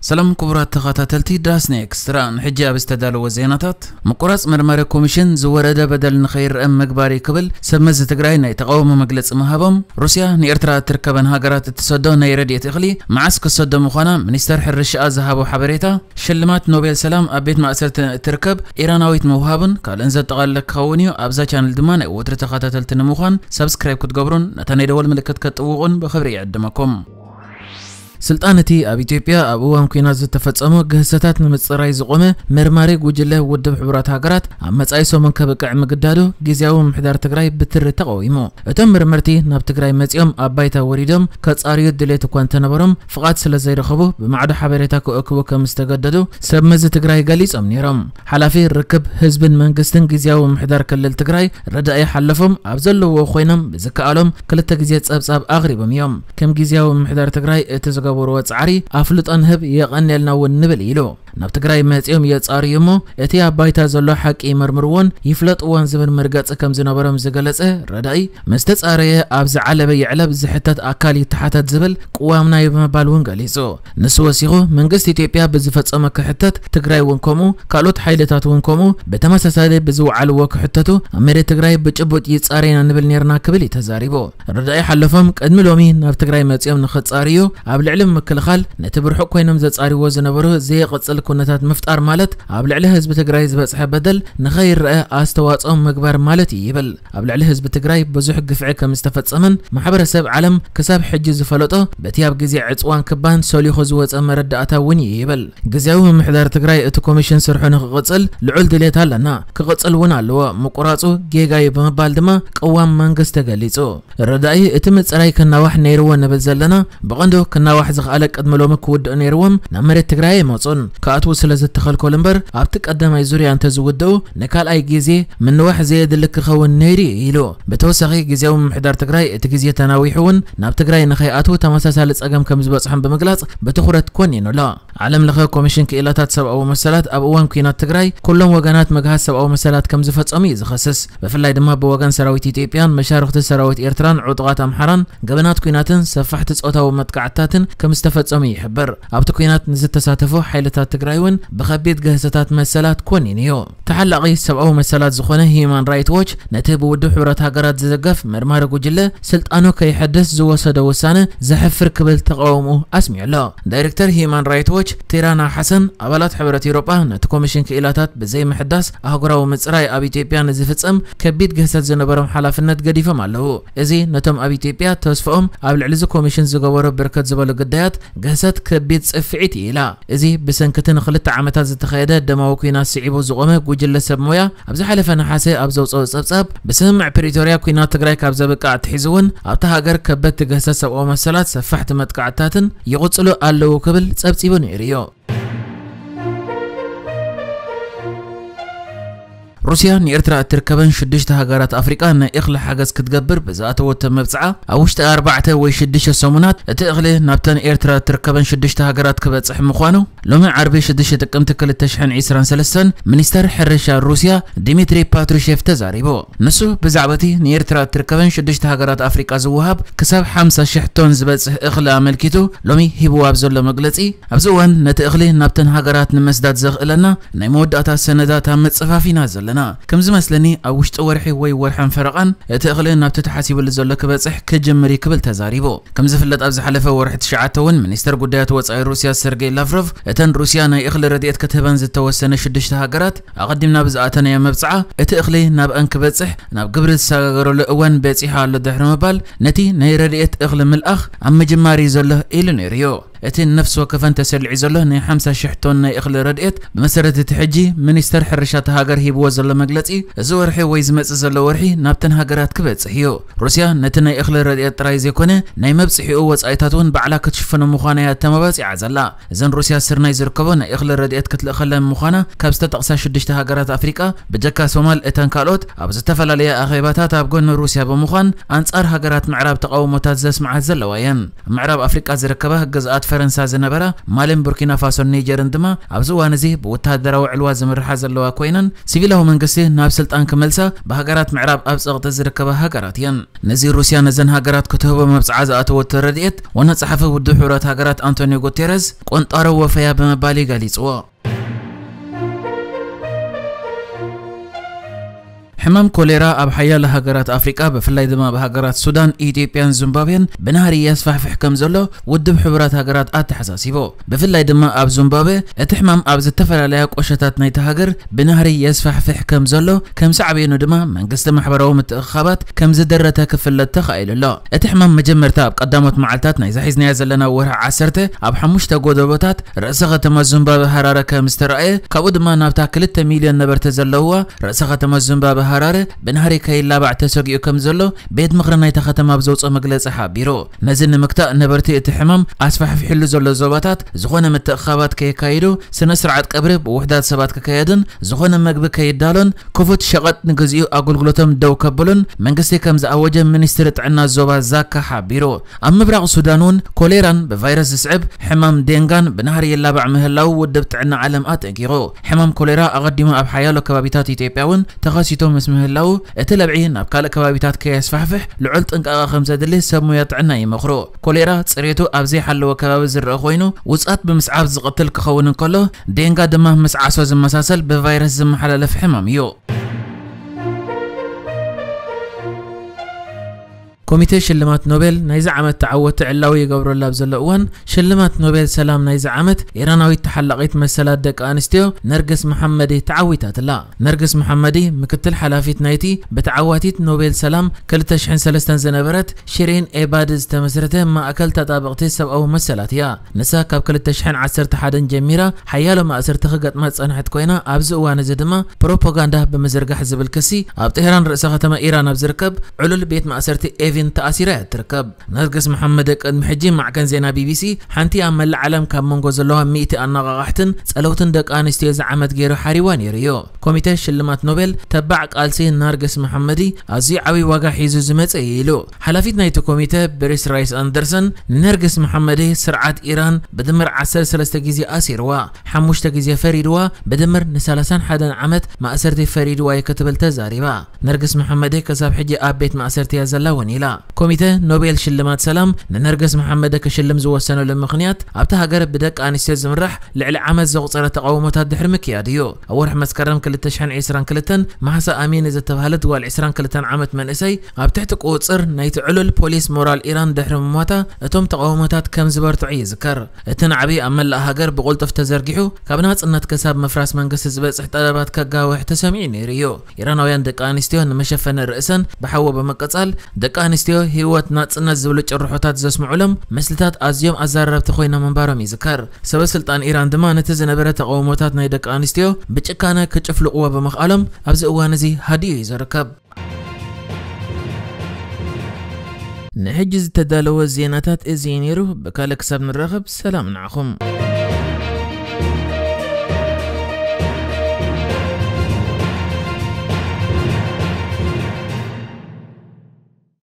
ሰላም ክቡራት ተኸታተልቲ ዳስ ኔክስትራ፣ ንሕጂ ኣብ ዝተዳለወ ዜናታት፣ ምቁራጽ መርማሪ ኮሚሽን ዝወረደ በደል ንኸይረአ ምግባር እዩ ክብል ሰብ መዚ ትግራይ ናይ ተቓውሞ መግለጺ ምሃቦም፣ ሩስያ ንኤርትራ እትርከበን ሃገራት እትሰዶ ናይ ረድኤት እኽሊ መዓስ ክሰዶ ምዃና ሚኒስተር ሕርሻኣ ዝሃቦ ሓበሬታ፣ ሽልማት ኖቤል ሰላም ኣብ ቤት ማእሰርቲ እትርከብ ኢራናዊት ምውሃቡን ካልእን ዘጠቓለለ ክኸውን እዩ። ኣብዛ ቻነል ድማ ናይ ወትሪ ተኸታተልቲ ንምዃን ሰብስክራይብ ክትገብሩን ነታ ናይ ደወል ምልክት ከጥውቑን ብኽብሪ ይዕድመኩም። ስልጣን እቲ ኣብ ኢትዮጵያ ኣብ እዋን ኲናት ዝተፈጸሙ ግህሰታት ንምጽራይ ዝቖመ መርማሪ ጉጅለ ውድብ ሕቡራት ሃገራት ኣብ መጻኢ ሰሙን ከብቅዕ ምግዳዱ ግዝያዊ ምምሕዳር ትግራይ ብትሪ ተቓዊሙ። እቶም መርመርቲ ናብ ትግራይ መጺኦም ኣብ ባይታ ወሪዶም ከጻርዩ ድሌት እኳ እንተነበሮም ፍቓድ ስለ ዘይረኸቡ ብማዕዶ ሓበሬታ ክእክቡ ከም ዝተገደዱ ሰብ መዚ ትግራይ ገሊጾም ነይሮም። ሓላፊ ርክብ ህዝብን መንግስትን ግዝያዊ ምምሕዳር ክልል ትግራይ ረዳኢ ሓለፎም ኣብ ዘለዎ ኮይኖም ብዝከኣሎም ክልተ ግዜ ጸብጻብ ኣቕሪቦም እዮም። ከም ግዝያዊ ምምሕዳር ትግራይ እቲ ዝገበርዎ ጻዕሪ ኣፍልጦ ንህብ የቐንየልና እውን ንብል ኢሉ። ናብ ትግራይ መጺኦም የጻርዩ እሞ እቲ ኣብ ባይታ ዘሎ ሓቂ ይመርምርዎን ይፍለጥዎን ዝብል መርገጺ ከም ዝነበሮም ዝገለጸ ረዳኢ፣ ምስ ተጻረየ ኣብ ዝዓለበ ይዕለብ ዝሕተት ኣካል ይተሓተት ዝብል ቅዋምና እዩ ብምባል እውን ገሊጹ። ንሱ ወሲኹ መንግስቲ ኢትዮጵያ ብዝፈጸመ ክሕተት ትግራይ እውን ከምኡ ካልኦት ሓይልታት እውን ከምኡ ብተመሳሳሊ ብዝወዓልዎ ክሕተቱ ኣብ መሬት ትግራይ ብጭቡጥ ይጻረዩና ንብል ነርና ክብል እዩ ተዛሪቡ። ረዳኢ ሓለፎም ቅድሚ ሎሚ ናብ ትግራይ መጺኦም ንኽጻርዩ ኣብ ልዕሊ ምክልኻል ነቲ ብርሑቕ ኮይኖም ዘጻርዎ ዝነበሩ ዘየቕጽል ኩነታት ምፍጣር ማለት ኣብ ልዕሊ ህዝቢ ትግራይ ዝበጽሐ በደል ንኸይረአ ኣስተዋጽኦ ምግባር ማለት እዩ ይብል። ኣብ ልዕሊ ህዝቢ ትግራይ ብዙሕ ግፍዒ ከም ዝተፈጸመን ማሕበረሰብ ዓለም ክሳብ ሕጂ ዝፈለጦ በቲ ኣብ ግዜ ዕጽዋን ክባን ሰሊኹ ዝወጸ መረዳእታ እውን እዩ ይብል። ግዝያዊ ምምሕዳር ትግራይ እቲ ኮሚሽን ስርሑ ንክቕጽል ልዑል ድሌት ኣለና፣ ክቕጽል እውን ኣለዎ፣ ምቁራጹ ጌጋ እዩ ብምባል ድማ ቅዋም መንግስቲ ገሊጹ። ረዳኢ እቲ ምጽራይ ክናዋሕ ነይርዎ ንብል ዘለና፣ ብቐንዱ ክናዋሕ ዝኸኣለ ቅድሚ ሎሚ ክውድእ ነይርዎም ናብ መሬት ትግራይ ኣይመጹን፣ ክኣትዉ ስለ ዝተኸልከሉ እምበር ኣብቲ ቀዳማይ ዙርያ እንተዝውድኡ ንካልኣይ ግዜ ምንዋሕ ዘየድሊ ክኸውን ነይሩ እዩ ኢሉ። ብተወሳኺ ግዝያዊ ምምሕዳር ትግራይ እቲ ግዜ ተናዊሑ እውን ናብ ትግራይ ንኸይኣትዉ ተመሳሳሊ ጸገም ከም ዝበጽሖም ብምግላጽ ብትኹረት ኮኒኑ ኣሎ። ዓለም ለኸ ኮሚሽን ክኢላታት ሰብኣዊ መሰላት ኣብ እዋን ኲናት ትግራይ ኩሎም ወገናት ምግሃስ ሰብኣዊ መሰላት ከም ዝፈጸሙ እዩ ዝኸስስ። ብፍላይ ድማ ብወገን ሰራዊት ኢትዮጵያን መሻርኽቲ ሰራዊት ኤርትራን ዕጡቓት ኣምሓራን ገበናት ኲናትን ሰፋሕቲ ጾታዊ መጥቃዕትታትን ከም ዝተፈጸሙ ይሕብር። ኣብቲ ኲናት ንዝተሳተፉ ሓይልታት ትግራይ እውን ብኸቢድ ግህሰታት መሰላት ኮኒኑ እዩ። ተሓላቒ ሰብኣዊ መሰላት ዝኾነ ሂዩማን ራይት ዎች ነቲ ብውድብ ሕቡራት ሃገራት ዝዝገፍ መርማሪ ጉጅለ ስልጣኑ ከይሐድስ ዝወሰዶ ውሳነ ዘሕፍር ክብል ተቓውሞ ኣስሚዑ ኣሎ። ዳይሬክተር ሂዩማን ራይት ዎች ቲራና ሓሰን ኣባላት ሕብረት ኤውሮጳ ነቲ ኮሚሽን ክኢላታት ብዘይምሕዳስ ኣህጉራዊ ምጽራይ ኣብ ኢትዮጵያ ንዝፍጸም ከቢድ ግህሰት ዝነበሮም ሓላፍነት ገዲፎም ኣለዉ። እዚ ነቶም ኣብ ኢትዮጵያ ተስፍኦም ኣብ ልዕሊ እዚ ኮሚሽን ዝገበሮ ብርክት ዝበሉ ግዳያት ግህሰት ከቢድ ጽፍዒት እዩ ኢላ። እዚ ብሰንኪ እቲ ንኽልተ ዓመታት ዝተኻየደ ደማዊ ኲናት ስዒቡ ዝቖመ ጉጅለ ሰብ ሞያ ኣብ ዝሓለፈ ነሓሰ ኣብ ዘውፅኦ ጸብጻብ ብስምምዕ ፕሪቶርያ ኲናት ትግራይ ካብ ዘብቅዕ ኣትሒዙ እውን ኣብታ ሃገር ከበድቲ ግህሰት ሰብኣዊ መሰላት ሰፋሕቲ መጥቃዕትታትን ይቕጽሉ ኣለዉ ክብል ጸብጺቡ ነይሩ እዩ። ሩስያ ንኤርትራ እትርከበን ሽዱሽተ ሃገራት ኣፍሪቃ ናይ እኽሊ ሓገዝ ክትገብር ብዝኣተወቶ መብጽዓ ኣብ ውሽጢ ኣርባዕተ ወይ ሽዱሽተ ሰሙናት እቲ እኽሊ ናብተን ኤርትራ እትርከበን ሽዱሽተ ሃገራት ክበጽሕ ምዃኑ ሎሚ ዓርቢ ሽዱሽተ ጥቅምቲ ክልተ ሽሕን ዕስራን ሰለስተን ሚኒስተር ሕርሻ ሩስያ ዲሚትሪ ፓትሩሼቭ ተዛሪቡ። ንሱ ብዛዕባ እቲ ንኤርትራ እትርከበን ሽዱሽተ ሃገራት ኣፍሪቃ ዝወሃብ ክሳብ ሓምሳ ሽሕ ቶን ዝበጽሕ እኽሊ ኣመልኪቱ ሎሚ ሂብዎ ኣብ ዘሎ መግለጺ፣ ኣብዚ እዋን ነቲ እኽሊ ናብተን ሃገራት ንምስዳድ ዘኽእለና ናይ መወዳእታ ሰነዳት ኣብ ምጽፋፍ ኢና ዘለና። ከም ዝመስለኒ ኣብ ውሽጢ ወርሒ ወይ ወርሕን ፈረቓን እቲ እኽሊ ናብቲ ተሓሲብሉ ዘሎ ክበጽሕ ክጅምር እዩ ክብል ተዛሪቡ። ከም ዝፍለጥ ኣብ ዝሓለፈ ወርሒ ትሽዓተ እውን ሚኒስተር ጉዳያት ወጻኢ ሩስያ ሰርጌይ ላቭሮቭ እተን ሩስያ ናይ እኽሊ ረድኤት ክትህበን ዝተወሰነ ሽዱሽተ ሃገራት ኣቐዲምና ብዝኣተናዮ መብጽዓ እቲ እኽሊ ናብኣን ክበጽሕ ናብ ግብሪ ዝሰጋገረሉ እዋን በጺሑ ኣሎ ድሕሪ ምባል ነቲ ናይ ረድኤት እኽሊ ምልኣኽ ኣብ ምጅማር እዩ ዘሎ ኢሉ ነይሩ እዩ። እቲ ነፍሲ ወከፈን ተሰሊዑ ዘሎ ናይ ሓምሳ ሽሕ ቶን ናይ እኽሊ ረድኤት ብመሰረት እቲ ሕጂ ሚኒስተር ሕርሻ እታ ሃገር ሂብዎ ዘሎ መግለጺ እዚ ወርሒ ወይ ዝመጽእ ዘሎ ወርሒ ናብተን ሃገራት ክበጽሕ እዩ። ሩስያ ነቲ ናይ እኽሊ ረድኤት ጥራይ ዘይኮነ ናይ መብጽሒኡ ወጻኢታት እውን ባዕላ ክትሽፍኖ ምዃና እያ ተመባጺዓ ዘላ። እዘን ሩስያ ስርናይ ዝርከቦ ናይ እኽሊ ረድኤት ክትልእኸለን ምዃና ካብ ዝተጠቕሳ ሽዱሽተ ሃገራት ኣፍሪቃ ብጀካ ሶማል እተን ካልኦት ኣብ ዝተፈላለየ ኣኼባታት ኣብ ጎኒ ሩስያ ብምዃን ኣንጻር ሃገራት ምዕራብ ተቓውሞታት ዘስምዓት ዘለዋ እየን። ኣብ ምዕራብ ኣፍሪቃ ዝርከባ ግዝኣት ፈረንሳ ዝነበራ ማልን ቡርኪና ፋሶን ኒጀርን ድማ ኣብዚ እዋን እዚ ብወተሃደራዊ ዕልዋ ዝምርሓ ዘለዋ ኮይነን፣ ሲቪላዊ መንግስቲ ናብ ስልጣን ክመልሳ ብሃገራት ምዕራብ ኣብ ጸቕጢ ዝርከባ ሃገራት እየን። ነዚ ሩስያ ነዘን ሃገራት ክትህቦ መብጽዓ ዝኣተወቶ ረድኤት ዋና ጸሓፊ ውድብ ሕቡራት ሃገራት ኣንቶኒዮ ጉቴረዝ ቆንጣሮ ወፈያ ብምባል እዩ ገሊጽዎ። ሕማም ኮሌራ ኣብ ሓያሎ ሃገራት ኣፍሪቃ፣ ብፍላይ ድማ ኣብ ሃገራት ሱዳን፣ ኢትዮጵያን ዚምባብዌን ብናህሪ የስፋሕፍሕ ከም ዘሎ ውድብ ሕቡራት ሃገራት ኣተሓሳሲቡ። ብፍላይ ድማ ኣብ ዚምባብዌ እቲ ሕማም ኣብ ዝተፈላለያ ቆሸታት ናይቲ ሃገር ብናህሪ የስፋሕፍሕ ከም ዘሎ፣ ከም ሳዕቤኑ ድማ መንግስቲ ማሕበራዊ ምትእኽኻባት ከም ዝደረተ ክፍለጥ ተኻኢሉ ኣሎ። እቲ ሕማም መጀመርታ ኣብ ቀዳሞት መዓልታት ናይዛ ሒዝናያ ዘለና ወርሒ ዓሰርተ ኣብ ሓሙሽተ ጎደቦታት ርእሰ ከተማ ዚምባብዌ ሃራረ ከም ዝተረኣየ፣ ካብኡ ድማ ናብታ ክልተ ሚልዮን ነበርቲ ዘለውዋ ርእሰ ከተማ ዚምባብዌ ሃራረ ብናህሪ ከይላባዕ ተሰጊኡ ከም ዘሎ ቤት ምኽሪ ናይታ ከተማ ኣብ ዘውፅኦ መግለፂ ሓቢሩ። ነዚ ንምግታእ ነበርቲ እቲ ሕማም ኣስፋሕፊሕሉ ዘሎ ዞባታት ዝኾነ ምትእኽኻባት ከየካይዱ፣ ስነ ስርዓት ቀብሪ ብውሑዳት ሰባት ክካየድን ዝኾነ መግቢ ከይዳሎን ክፉት ሸቐጥ ንግዚኡ ኣገልግሎቶም ደው ከብሉን መንግስቲ ከም ዝኣወጀ ሚኒስትሪ ጥዕና ዞባ ዛካ ሓቢሩ። ኣብ ምብራቕ ሱዳን እውን ኮሌራን ብቫይረስ ዝስዕብ ሕማም ዴንጋን ብናህሪ ይላባዕ ምህላው ውድብ ጥዕና ዓለም ኣጠንቂቑ። ሕማም ኮሌራ ኣቐዲሙ ኣብ ሓያሎ ከባቢታት ኢትዮጵያ እውን ተኸሲቶ ምስ ምህላው፣ እቲ ለብዒ ናብ ካልእ ከባቢታት ከየስፋሕፍሕ ልዑል ጥንቃቐ ከም ዘድሊ ሰብ ሙያ ጥዕና ይመኽሩ። ኮሌራ ጽሬቱ ኣብ ዘይሓለወ ከባቢ ዝረአ ኮይኑ፣ ውጽኣት ብምስዓብ ዝቐትል ክኸውን እንከሎ፣ ዴንጋ ድማ ምስ ዓሶ ዝመሳሰል ብቫይረስ ዝመሓላለፍ ሕማም እዩ። ኮሚቴ ሽልማት ኖቤል ናይዚ ዓመት ተዓወቲ ዕላዊ ይገብረሉ ኣብ ዘሎ እዋን፣ ሽልማት ኖቤል ሰላም ናይዚ ዓመት ኢራናዊት ተሓላቒት መሰላት ደቂ ኣንስትዮ ነርግስ መሓመዲ ተዓዊታትላ። ነርግስ መሓመዲ ምክትል ሓላፊት ናይቲ ብተዓዋቲት ኖቤል ሰላም ክልተ ሽሕን ሰለስተን ዝነበረት ሽሪን ኤባድ ዝተመስረተ ማእከል ተጣበቕቲ ሰብኣዊ መሰላት እያ። ንሳ ካብ ክልተ ሽሕን ዓሰርተ ሓደን ጀሚራ ሓያሎ ማእሰርቲ ክገጥማ ዝጸንሐት ኮይና፣ ኣብዚ እዋን እዚ ድማ ፕሮፓጋንዳ ብምዝርጋሕ ዝብል ክሲ ኣብ ጤህራን ርእሰ ከተማ ኢራን ኣብ ዝርከብ ዕሉል ቤት ማእሰርቲ ኤቪን ተኣሲራ እያ ትርከብ። ነርግስ መሓመድ ቅድሚ ሕጂ ማዕከን ዜና ቢቢሲ ሓንቲ ኣብ መላእ ዓለም ካብ መንጎ ዘለዋ ሚእቲ ኣነቓቓሕትን ጸለውትን ደቂ ኣንስትዮ እዚ ዓመት ገይሩ ሓሪዋ ነይሩ እዩ። ኮሚተ ሽልማት ኖቤል ተባዕ ቃልሲ ነርግስ መሓመዲ ኣዝዩ ዓብዪ ዋጋ ሒዙ ዝመጸ እዩ ኢሉ። ሓላፊት ናይቲ ኮሚተ ብሪስ ራይስ ኣንደርሰን ንነርግስ መሓመዲ ስርዓት ኢራን ብድምር ዓሰርተ ሰለስተ ግዜ ኣሲርዋ፣ ሓሙሽተ ግዜ ፈሪድዋ፣ ብድምር ንሰላሳን ሓደን ዓመት ማእሰርቲ ፈሪድዋ እዩ ክትብል ተዛሪባ። ነርግስ መሓመዲ ክሳብ ሕጂ ኣብ ቤት ማእሰርቲ እያ ዘላ እውን ኢላ። ኮሚተ ኖቤል ሽልማት ሰላም ንነርግስ መሓመዲ ክሽልም ዝወሰነሉ ምኽንያት ኣብታ ሃገር ብደቂ ኣንስትዮ ዝምራሕ ልዕሊ ዓመት ዘቑጸረ ተቓውሞታት ድሕሪ ምክያድ እዩ። ኣብ ወርሒ መስከረም ክልተ ሽሕን ዕስራን ክልተን ማህሳ ኣሚኒ ዝተባህለት ጓል ዕስራን ክልተን ዓመት መንእሰይ ኣብ ትሕቲ ቁጽር ናይቲ ዕሉል ፖሊስ ሞራል ኢራን ድሕሪ ምሟታ እቶም ተቓውሞታት ከም ዝበርትዑ ይዝከር። እቲ ናዕቢ ኣብ መላእ ሃገር ብቕልጡፍ ተዘርጊሑ ካብ ናጽነት ክሳብ ምፍራስ መንግስቲ ዝበጽሕ ጠለባት ከጋውሕ ተሰሚዑ ነይሩ እዩ። ኢራናውያን ደቂ ኣንስትዮ ንመሸፈኒ ርእሰን ብሓዊ ብምቅጻል ደቂ ኣንስትዮ ህይወት ናጽነት ዝብሉ ጭርሖታት ዘስምዑሎም ምስልታት ኣዝዮም ኣዘራረብቲ ኮይኖም ምንባሮም ይዝከር። ሰበ ስልጣን ኢራን ድማ ነቲ ዝነበረ ተቓውሞታት ናይ ደቂ ኣንስትዮ ብጭካነ ክጭፍልቕዎ ብምኽኣሎም ኣብዚ እዋን እዚ ሃዲኡ እዩ ዝርከብ። ንሕጂ ዝተዳለወ ዜናታት እዚ እዩ ነይሩ። ብካልእ ክሳብ ንራኸብ ሰላም ንዓኹም።